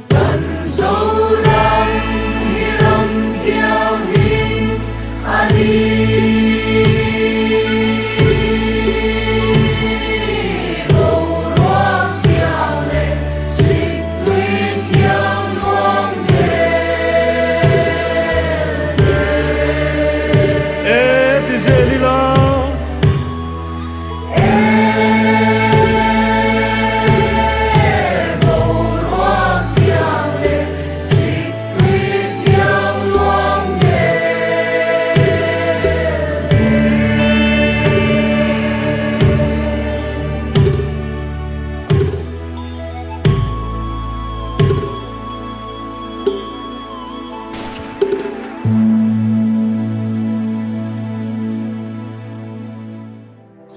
Kan Zoram hi ram thianghlim a ni. Boruak thiang leh sikpui thiang luang nel E ti zel ila.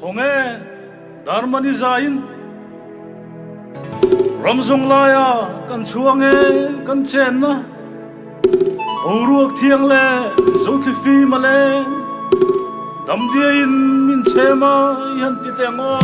Khawnge Darmani zaiin ram zawng laia kan chhuang e kan chenna boruak thiang leh zothli fim a leng damdiaiin min chhem a i han ti teh ang aw.